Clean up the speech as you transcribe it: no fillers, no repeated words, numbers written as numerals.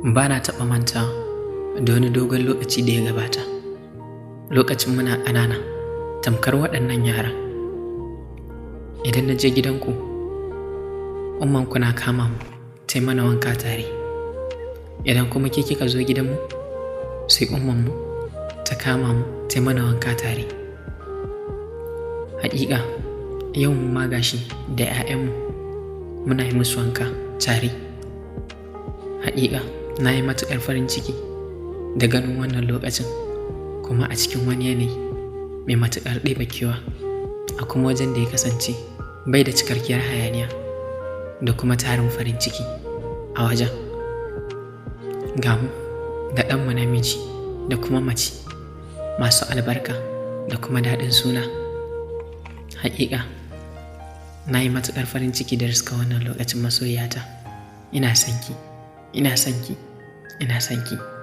Ba na taɓa manta da wani dogon lokaci da ya gabata. Lokacin muna ƙanana, tamkar waɗannan yara. Idan na je gidanku, ummanku na kama mu, tai mana wanka tare. Idan kuma ke kika zo gidanmu, sai ummanmu ta kama mu, tai mana wanka tare. Haƙiƙa, yau mu ma gashi da 'ya'yanmu muna yi musu wanka tare. Haƙiƙa, na yi matuƙar farin ciki da ganin wannan lokacin kuma a cikin wani yanayi mai matuƙar ɗebe kewa a kuma wajen da ya kasance bai da cikakkiyar hayaniya da kuma tarin farin ciki a wajen. Ga mu da ɗanmu namiji da kuma mace masu albarka da kuma daɗin suna. Haƙiƙa, na yi matuƙar farin ciki da riska wannan lokacin, masoyiyata. Ina son ki, ina son ki, ina son ki.